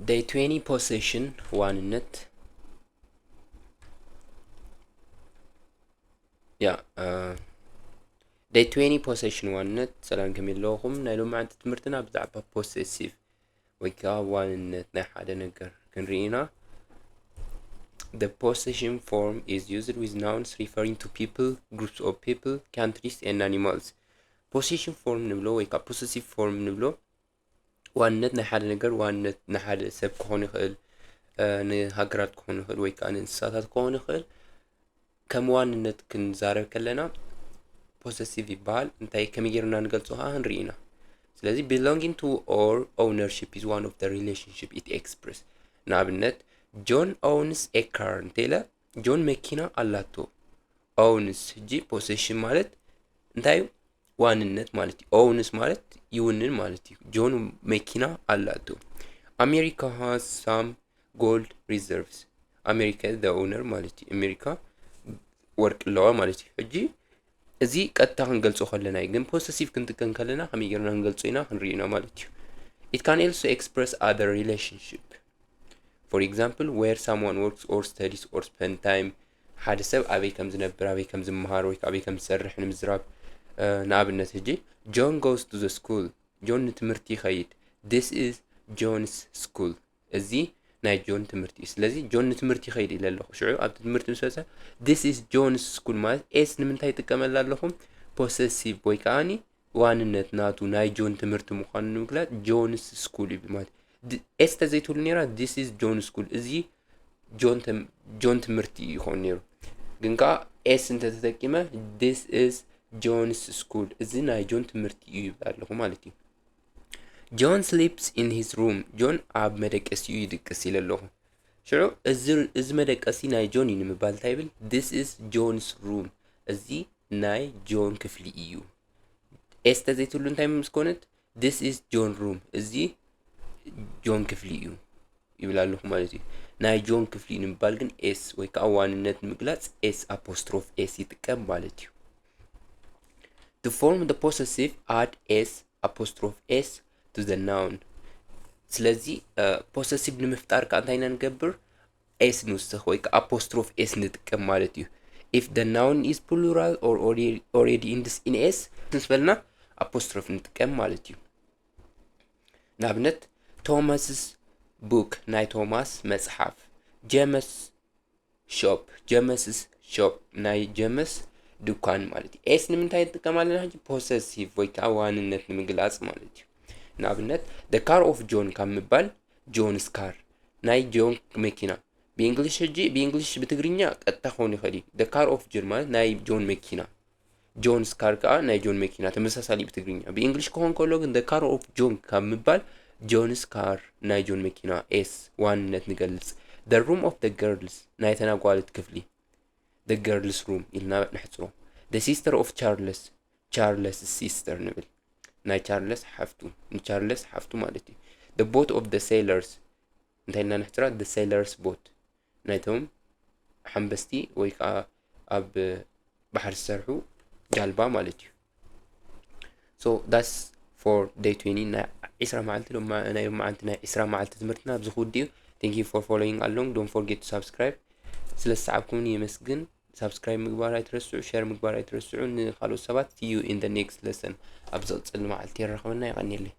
Day twenty possession ዋንነት። Yeah, uh, day twenty possession ዋንነት። ሰላም፣ ከመይ ኣለኹም? ናይ ሎማዓንቲ ትምህርትና ብዛዕባ possessive ወይ ከዓ ዋንነት ናይ ሓደ ነገር ክንርኢ ኢና። The possession form is used with nouns referring to people, groups of people, countries and animals. Possession form ንብሎ ወይ ከዓ possessive form ንብሎ ዋንነት ናይ ሓደ ነገር፣ ዋንነት ንሓደ ሰብ ክኾን ይኽእል፣ ንሃገራት ክኾን ይኽእል፣ ወይ ከዓ ንእንስሳታት ክኾን ይኽእል። ከም ዋንነት ክንዛረብ ከለና possessive ይበሃል። እንታይ፣ ከመይ ጌርና ንገልጾ ከዓ ክንርኢ ኢና። ስለዚ belonging to or ownership is one of the relationship it express። ንኣብነት John owns a car እንተኢለ ጆን መኪና ኣላቶ። ኦውንስ ሕጂ possession ማለት እንታይ እዩ? ዋንነት ማለት እዩ። ኦውንስ ማለት ይውንን ማለት እዩ። ጆን መኪና ኣላቶ። America has some gold reserves። ኣሜሪካ the owner ማለት እዩ። ኣሜሪካ ወርቂ ኣለዋ ማለት እዩ። ሕጂ እዚ ቀጥታ ክንገልጾ ከለና እዩ፣ ግን possessive ክንጥቀም ከለና ከመይ ጌርና ክንገልጾ ኢና ክንርኢ ኢና ማለት እዩ። It can also express other relationship. For example, where someone works or studies or spend time፣ ሓደ ሰብ ኣበይ ከም ዝነብር፣ ኣበይ ከም ዝመሃር ወይ ኣበይ ከም ዝሰርሕ ንምዝራብ። ንኣብነት ሕጂ John goes to the school፣ ጆን ንትምህርቲ ይኸይድ። This is John's school፣ እዚ ናይ ጆን ትምህርቲ እዩ። ስለዚ ጆን ንትምህርቲ ይኸይድ ኢለ ኣለኹ። ሽዑ ኣብቲ ትምህርቲ ምስ መጸ this is John's school ማለት ኤስ ንምንታይ ይጥቀመላ ኣለኹ? Possessive ወይ ከዓኒ ዋንነት ናቱ ናይ ጆን ትምህርቲ ምዃኑ ንምግላጽ John's school ይብል ማለት። ኤስ ተዘይትህሉ ነይራ this is John's school፣ እዚ ጆን ትምህርቲ ይኸውን ነይሩ። ግን ከዓ ኤስ እንተተጠቂመ this is John's school፣ እዚ ናይ ጆን ትምህርቲ እዩ ይብል ኣለኹ ማለት እዩ። John sleeps in his room፣ ጆን ኣብ መደቀሲኡ ይድቅስ ኢለ ኣለኹ። ሽዑ እዚ መደቀሲ ናይ ጆን እዩ ንምባል እንታይ ይብል? This is John's room፣ እዚ ናይ ጆን ክፍሊ እዩ። ኤስ ተዘይትህሉ እንታይ ምስ ኮነት this is John room፣ እዚ ጆን ክፍሊ እዩ ይብል ኣለኹ ማለት እዩ። ናይ ጆን ክፍሊ እዩ ንምባል ግን ኤስ ወይ ከዓ ዋንነት ንምግላጽ ኤስ apostrophe S ይጥቀም ማለት እዩ። To form the possessive, add S apostrophe S to the noun። ስለዚ possessive ንምፍጣር ከዓ እንታይ ኢና ንገብር? ኤስ ንውስኽ ወይ ከዓ apostrophe S ንጥቀም ማለት እዩ። If the noun is plural or already ends in S ምስ በልና apostrophe ንጥቀም ማለት እዩ። ንኣብነት Thomas's book፣ ናይ ቶማስ መጽሓፍ። James shop፣ James's shop፣ ናይ ጀመስ ድኳን ማለት እዩ። ኤስ ንምንታይ ንጥቀም ኣለና? ሕጂ possessive ወይ ከዓ ዋንነት ንምግላጽ ማለት እዩ። ንኣብነት the car of John ካብ ምባል John's car፣ ናይ ጆን መኪና። ብእንግሊሽ ሕጂ፣ ብእንግሊሽ ብትግርኛ ቀጥታ ክኸውን ይኽእል እዩ። The car of John ማለት ናይ ጆን መኪና። John's car ከዓ ናይ ጆን መኪና፣ ተመሳሳሊ ብትግርኛ። ብእንግሊሽ ክኾን ከሎ ግን the car of John ካብ ምባል John's car ናይ ጆን መኪና፣ ኤስ ዋንነት ንገልጽ። The room of the girls ናይተን ኣጓልት ክፍሊ፣ the girls room ኢልና ነሕጽሮ። The sister of Charles፣ ቻርለስ sister ንብል፣ ናይ ቻርለስ ሓፍቱ፣ ንቻርለስ ሓፍቱ ማለት እዩ። The boat of the sailors እንታይ ኢልና ነሕጽራ? The sailors boat ናይቶም ሓንበስቲ ወይ ከዓ ኣብ ባሕሪ ዝሰርሑ ጃልባ ማለት እዩ። So that's for day twenty ናይ ዒስራ መዓልቲ፣ ናይ ሎማዓንቲ ናይ ዒስራ መዓልቲ ትምህርትና ኣብዚ ክውድእ እዩ። Thank you for following along, don't forget to subscribe። ስለ ዝሰዓብኩምኒ የመስግን። ሳብስክራይብ ምግባር ኣይትረስዑ፣ ሸር ምግባር ኣይትረስዑ ንካልኦት ሰባት። See you in the next lesson። ኣብ ዝቕጽል መዓልቲ የራኽበና። የቐንየለይ።